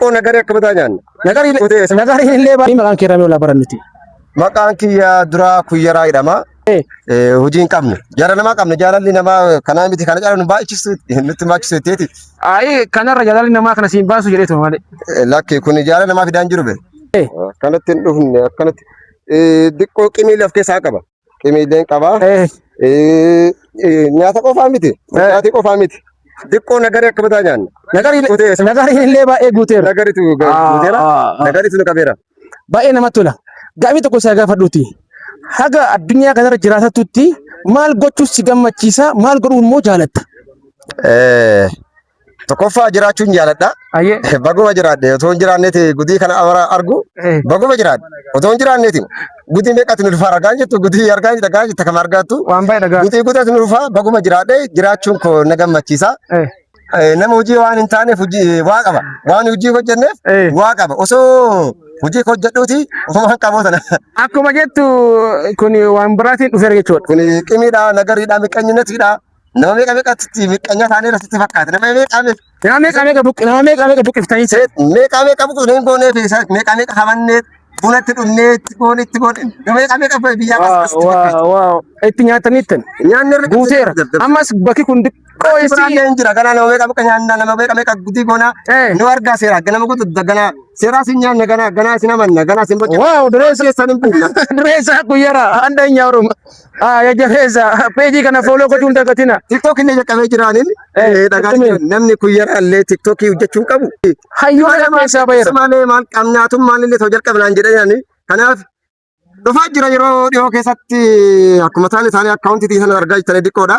Xiqqoo nagarii akka mataa nyaanna. Nagariin nagariin illee baay'ee maqaan kee ramee olaa barannuti. Maqaan kiyya duraa Kuyyaraa jedhama. Hojii hin qabne. Jaalala namaa qabne. Jaalalli namaa kanaa miti kana caalu nu baay'ichisu nutti baachisu jetteeti. Ayi kanarra jaalalli namaa kana siin baasu jedheetuma malee. Lakki kun jaalala namaa fidaan jiru be. Akkanatti hin dhufne akkanatti xiqqoo qimii of keessaa qaba. Qimiileen qaba. Nyaata qofaa miti. Dhugaatii qofaa miti. Xiqqoo nagarii akka mataa nyaanna. Nagariin nagariin illee baay'ee guuteera. Nagaritu guuteera. Nagaritu nu qabeera. Baay'ee namatti tola. Gaaffii tokko si gaafadhuuti. Haga addunyaa kanarra jiraatatutti maal gochuu si gammachiisa? Maal godhuu immoo jaalatta? Tokkoffaa jiraachuun jaaladha. Ayyee. Baguma jiraadhe otoo hin jiraanneeti gudii kana awara argu. Baguma jiraadhe otoo hin jiraanneeti gudii meeqatu nu dhufaa argaa jirtu gudii argaa jirtu dhagaa jirtu kam argaattu. Waan baay'ee dhagaa. Gudii gudatu nu dhufaa baguma jiraadhe jiraachuun koo na gammachiisa. Nama hojii waan hin taaneef hojii waa qaba. Waan hojii hojjenneef waa qaba. Osoo hojii hojjedhuuti ofuma hin qabu sana. Akkuma jettu kun waan biraatiin dhufeera jechuudha. Kun qimiidha, nagariidha, miqqanyinatiidha. Nama meeqa meeqatti miqqanya taanee irratti fakkaata. Nama meeqa meeqa Nama meeqa meeqa buqqi nama meeqa meeqa buqqiftanii meeqa meeqa buqqifnee hin goonee fi meeqa meeqa hamannee bunatti dhunnee itti goone itti goone nama meeqa meeqa biyyaa Waaw waaw waaw itti nyaataniittan Nyaanni irra guuteera. Ammas bakki kun xiqqoo isii Biraallee hin jira ganaa nama meeqa meeqa nyaannaa nama meeqa meeqa guutii goonaa nu argaa seeraa ganama guutu ganaa seeraa sin nyaanna ganaa ganaa sin amanna ganaa sin boca. Waaw dureessa keessan hin buufna. Dureessa guyyaara handanya Oromoo. Ah jajjabeessa peejii kana fooloo gochuu hin dagatina. TikTok illee jalqabee jiraaniin dhagaa namni kuyyaraa illee TikTokii hojjechuu hin qabu. Hayyuu nama keessaa baheera. Malee maal qabnaatummaan illee ta'u jalqabnaan jedhanii kanaaf dhufaa jira yeroo dhiyoo keessatti akkuma isaan isaanii akkaawuntii sana argaa jirtanii xiqqoodha.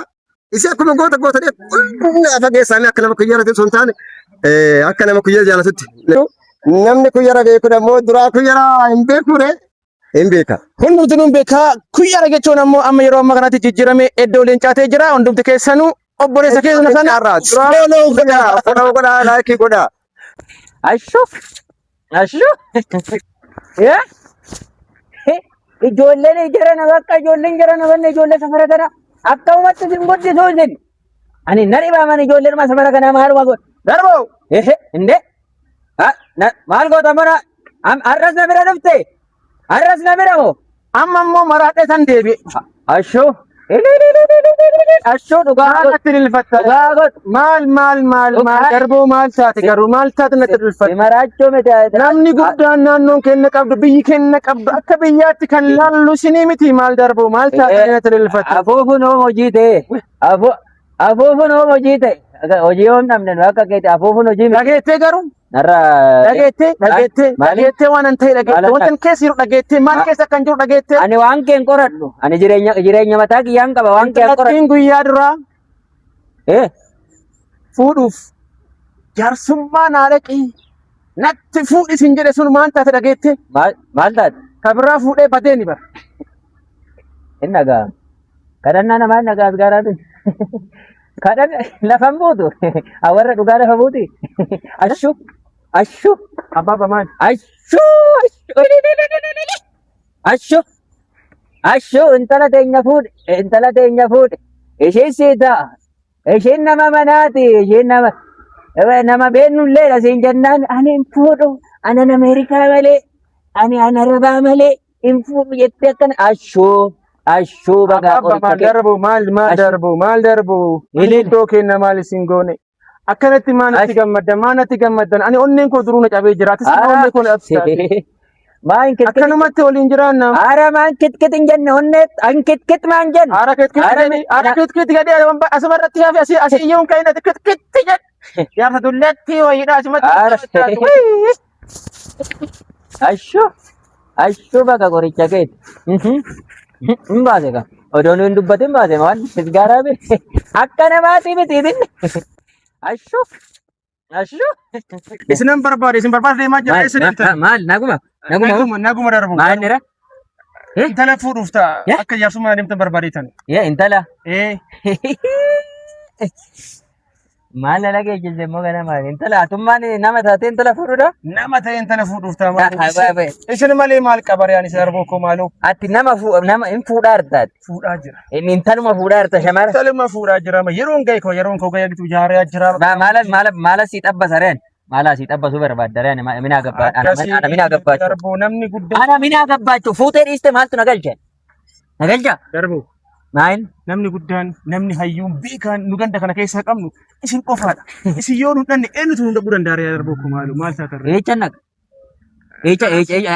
Isi akkuma goota goota qulqullina afa keessaa akka nama kuyyara osoo hin taane akka nama kuyyara jaalatutti. Namni kuyyara beeku immoo duraa kuyyara hin beekure hin beeka. Hundumti nuun beekaa kuyyara jechuun ammoo amma yeroo ammaa kanatti jijjiiramee iddoo leencaatee jira. Hundumti keessanuu obboleessa keessan sana follow godhaa. Follow godhaa like godhaa. Ashu. Ashu. Yeah. Ijoolleen jarana bakka ijoolleen jarana banne ijoollee safara kana akkamumatti isin guddisuu isin. Ani na dhibaaman ijoolleen safara kana maaluma godhu. Darboo. Ehe indee. Maal goota mana har'as na bira dhufte. Har'as na bira moo? Amma immoo maraadhee san deebi'e. Ashoo. Ashoo dhugaa Maal godhu. natti ilfatta? Dhugaa godhu. Maal maal maal maal Dhugaa. darboo maal taate garuu maal taate natti ilfatta? Maraachuu miti. Namni guddaan naannoon keenya qabdu biyyi keenya qabdu akka biyyaatti kan laallu isinii miti maal darboo maal taate natti ilfatta? Afuufuun hoom hojii ta'e. Afuufuun hoom hojii ta'e. Hojii hoom dhabne nu akka keeti afuufuun hojii miti. Dhageettee garuu Narra. dhageettee dhageettee Maali? dhageettee waan an ta'e dhageettee Maal wanti an keessa jiru dhageettee maal Ma- keessa akkan jiru dhageettee. Ani waan keen qoradhu. Ani jireenya jireenya mataa kiyyaan qaba waan keen qoradhu. Intalattiin guyyaa duraa Eh fuudhuuf jaarsummaa naa dhaqii natti fuudhi sin jedhe sun maal taate dhageettee maal maal taate? ka biraa fuudhee badeeni bara. Hin dhaga'amu. Kadhannaa namaa hin dhaga'as gaaraatu. Kadhanna lafan buutu. Warra dhugaa lafa buuti. Ashu ashu Abbaa maal? ashu ashu ashu intala teenya fuudhe intala teenya fuudhe isheen sii ta'a isheen nama manaati isheen nama nama beennullee siin jennaan ani hin fuudhu anan Ameerikaa malee ani an Arabaa malee hin fuudhu jettee akkana ashuu ashuu bagaa Abba qoricha maal kee. darbu maal maal Ashu. darbu maal darbu Ilil. iddoo kenna maal isin goone akkanatti maa natti Ashu. gammaddan maa natti gammaddan ani onneen koo duruu na cabee jira atis immoo onnee koo na dhabsisaa Maan kitkit akkanumatti waliin jiraanna Ara maan kitkit hin jenne onnee an kitkit maan jenne. Ara kitkit Ara jedhi ara kitkit jedhi asuma irratti hafi asii asii iyyuu hin ka'in ati kitkit jedhi jaarsa dullatti wayiidha asumatti Ara. Ashuu ashuu baga qoricha keeti. Hin baase ka. Odoo nu hin dubbatin baase waan gaaraa bire. Akka namaati miti isin. Ashuu ashuu. Isinan barbaade isin barbaade deemaa jira Maal eessa deemtan? maal naguma naguma Naguma naguma darbu. maal nira? Intala fuudhuuf ta'a Yaa. akka jaarsummaa deemtan barbaadeetan. Yaa intala. Ee Maal na dhageessise immoo ganamaan intala atummaan nama taatee intala fuudhuudha? Nama ta'e intala fuudhuuf ta'a maal Haa, baa, Isin malee maal qaba riyaan isin arboo koo maaloo Ati nama fuu nama hin fuudhaa jirtaati. fuudhaa jira. Inni intaluma fuudhaa jirta shamara. Intaluma fuudhaa jira ma yeroon ga'e koo yeroon koo ga'e gitu jaaree jira. Maala maala maala sii xabbasa reen. Maal asii xabbasuu barbaadda ree? Ani minaa gabbaa Akkasii ana minaa gabbaachuu. darbuu namni guddaa Ana minaa gabbaachuu fuutee dhiiste maaltu na galche? Na galcha? darbuu Maayin? namni guddaan namni hayyuun beekaan nu ganda kana keessaa qabnu isin qofaadha. Isin yoo nu dhanne eenyutu nu dhaquu danda'a ree darbuu koo maalu maal taatan ree? Eecha naqa. Eecha eecha eecha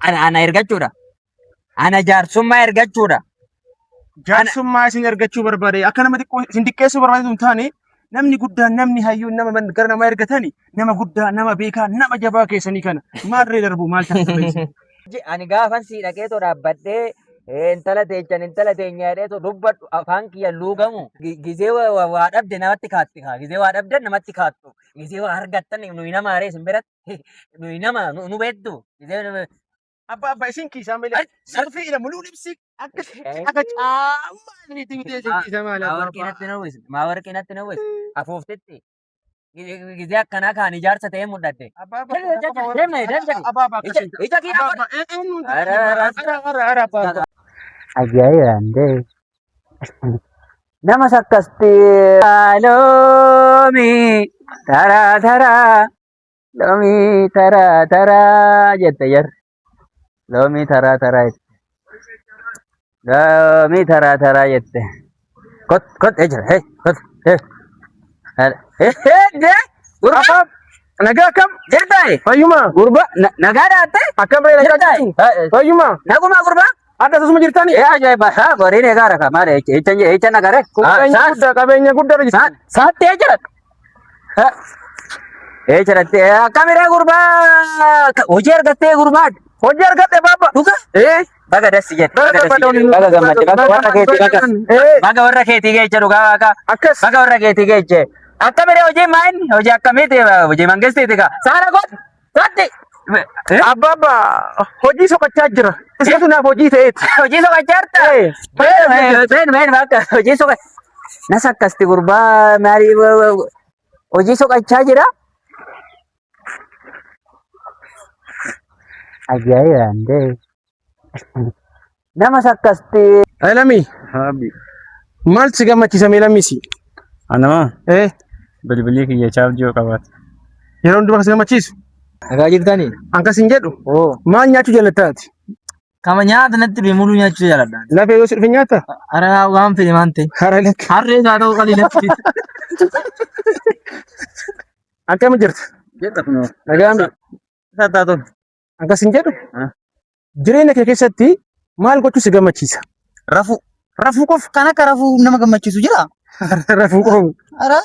ana ana ergachuudha. Ana jaarsummaa ergachuudha. Jaarsummaa isin ergachuu barbaade akka nama xiqqoo isin xiqqeessuu barbaade hin taane namni guddaan namni hayyuun nama gara namaa ergatani nama guddaa nama beekaa nama jabaa keessanii kana maal ree darbuu maal taatan ree isin? Ani gaafan sii dhaqeetoo dhaabbadhee intala teechan intala teenya jedheetoo dubbadhu afaan kiyya luugamu. Gizee waa dhabde namatti kaatti kaa. Gizee waa dhabdan namatti kaattu. Gizee waa argattan nuyi nama haree isin biratti nuyi nama nu beektu. Gizee Abbaa abbaa isin kiisaa malee sarfii ila muluu ibsi akka akka caammaa isinitti bitee isin kiisa maali Maa abbaa warqii abbaa. natti nawwis maa warqii natti nawwis afuuftetti gizee akkanaa kaan ijaarsa ta'ee mul'adhe. Abbaa abbaa Deemne deemne deemne. abbaa abbaa Ija akkasiin ija kiyya abbaa godhe. abbaa eenyuun Ara ara ara ara ara abbaa abbaa. Ajaa'ibaan Nama sakkasti loomii taraa taraa loomii taraa taraa jette jarri. Loomii taraa taraa jette. Loomii taraa taraa jette. Kot kot ejja hey kot hey. Hey hey gurba Abbaa nagaa akkam jirtaa fayyuma gurba nagaa dhaatte akkam ree nagaa jirtaa jirtu fayyuma naguma gurba. adda tasuma jirtani Ee ajaa'iba haa boriin egaa raka maal echa echa nagare. qabeenya guddaa qabeenya guddaa jirtu. Saatti echa Echa dhatte akkamiree gurbaa hojii argattee gurbaa Hojii argadhe baaba. dhuga Eh baga dassi jette baga baga dassi gammadde jette baga gammadde baga warra keetii baga Eh baga warra keetii geeche dhugaa waaqa akkas baga warra keetii geeche akkamiree hojii maayini hojii akkamiiti hojii mangistiiti ka saala godh saatti abbaa abbaa hojii soqachaa jira. Isatu naaf hojii ta'eeti. hojii soqachaa Eh jirta been been bakka hojii soqa nas akkasti gurbaa maalii hojii soqachaa jira. Ajaa'ibaan ta'e. Namas akkasti. Lamii Habi. maal si gammachiisa mee lammiisi? Anama Eh bilbilii kiyya chaarjii yoo qabaate. yeroo hundumaa kan si gammachiisu Nagaa jirtanii? Ankas hin jedhu Oo. maal nyaachuu jaalattaati? Kama nyaata natti dhufe muluu nyaachuu jaaladha. Lafee yoo si dhufe nyaata? Hara waan fedhe waan ta'e. Hara lakki. Harree isaa ta'uu qalii natti. Akkami jirta? Jirta kunoo. Nagaan Isaa taatoo. Akkas hin jedhu. Ah. Jireenya kee keessatti maal gochuu si gammachiisa? Rafuu. Rafuu qofa. Kan akka rafuu nama gammachiisu jira? Rafuu qofa. Ara.